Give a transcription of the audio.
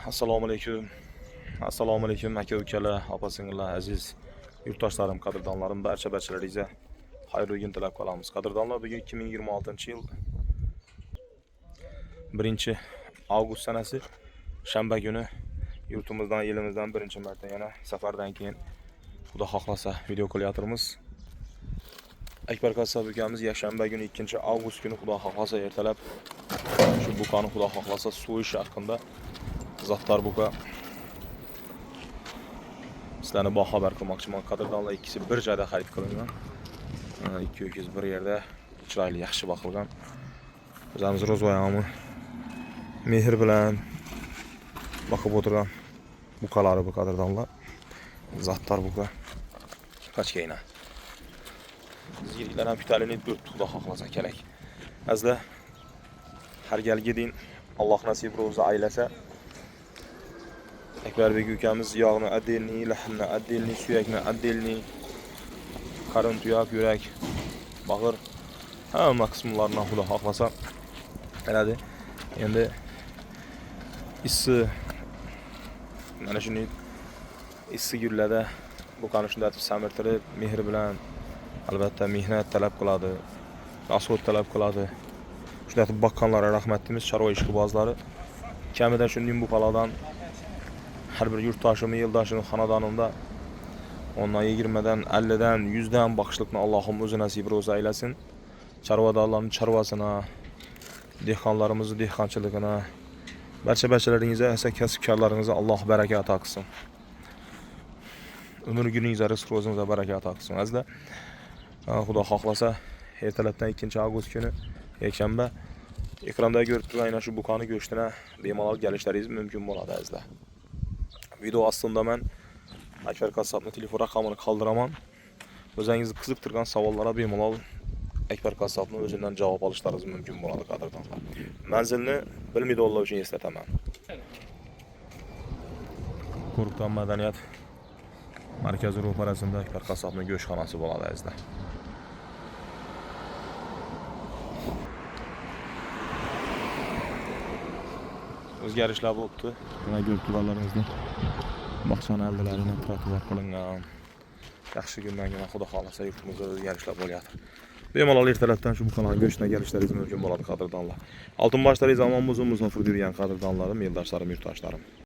Assalomu alaykum. Assalomu alaykum aka ukalar, opa singillar, aziz yurtdoshlarim, qadrdonlarim, barcha barchalaringizga xayrli kun tilab qolamiz. Qadrdonlar, bugun 2026-yil 1 avgust sanasi shanba kuni yurtimizdan, elimizdan birinchi marta yana safardan keyin Xudo xohlasa video qilyapmiz. Akbar Kassob ukamiz yakshanba kuni 2 avgust kuni Xudo xohlasa ertalab shu buqani Xudo xohlasa so'yish haqida Zaftar buqa sizlarni boxabar qilmoqchiman. Qadrdonlar, ikkisi bir joyda xarid qilingan. Ikki ho'kiz bir yerda chiroyli, yaxshi boqilgan. O'zimiz Ro'zvoyami mehr bilan boqib o'tirgan buqalari bu, qadrdonlar. Zattar buqa. Qachkayna. Ziyliklar ham pitalini turibdi, Xudo xohlasa kerak. Azizlar, har galgi din Alloh nasib ro'za aylasa Akbarbek ukamiz yog'ni отдельный, lahmni отдельный, suyakni отдельный, qarin, tuyoq, yurak, bag'ir hamma qismlarini Xudo xohlasa beradi. Endi issi mana shunday issi kunlarda buqani shunday etib samirtirib, mehr bilan albatta mehnat talab qiladi, rasxod talab qiladi. Shunday etib boqqanlarga rahmat deymiz, chorva ishqibozlari. Kamida shunday buqalardan har bir yurtdoshimni, yildoshimni xonadonimda ondan 20dan, 50dan, 100dan boqishlikni Allohim o'zi nasib ro'za aylasin. Chorvadorlarning chorvasini, dehqonlarimizni dehqonchiligini, barcha barchalaringizga, esa kasbkorlaringizga Alloh baraka ato qilsin. Umr kuningizga, rizq ro'zingizga baraka ato qilsin. Azizlar, Xudo xohlasa ertalabdan 2 avgust kuni yakshanba ekranda ko'rib turgan ana shu buqani go'shtini bemalol kelishlaringiz mumkin bo'ladi, azizlar. Video ostida men Akbar Kassobni telefon raqamini qoldiraman. O'zingizni qiziqtirgan savollarga bemalol Akbar Kassobni o'zidan javob olishlaringiz mumkin bo'ladi, qadrdonlar. Manzilni bilmaydiganlar uchun eslataman. Qo'riqdan madaniyat markazi ro'parasida Akbar Kassobning go'shtxonasi bo'ladi, azizlar. O'zgarishlar bo'libdi. Mana ko'rib turganlaringizni bog'chani oldilari trotuar qilingan. Yaxshi kundan keyin Xudo xohlasa yurtimizda o'zgarishlar bo'lyapti. Bemalol ertalabdan shu buqalarning go'shtini kelishlaringiz mumkin bo'ladi, qadrdonlar. Oltin boshlaringiz omon bo'lsin, musofir yurgan qadrdonlarim, yo'ldoshlarim, yurtdoshlarim.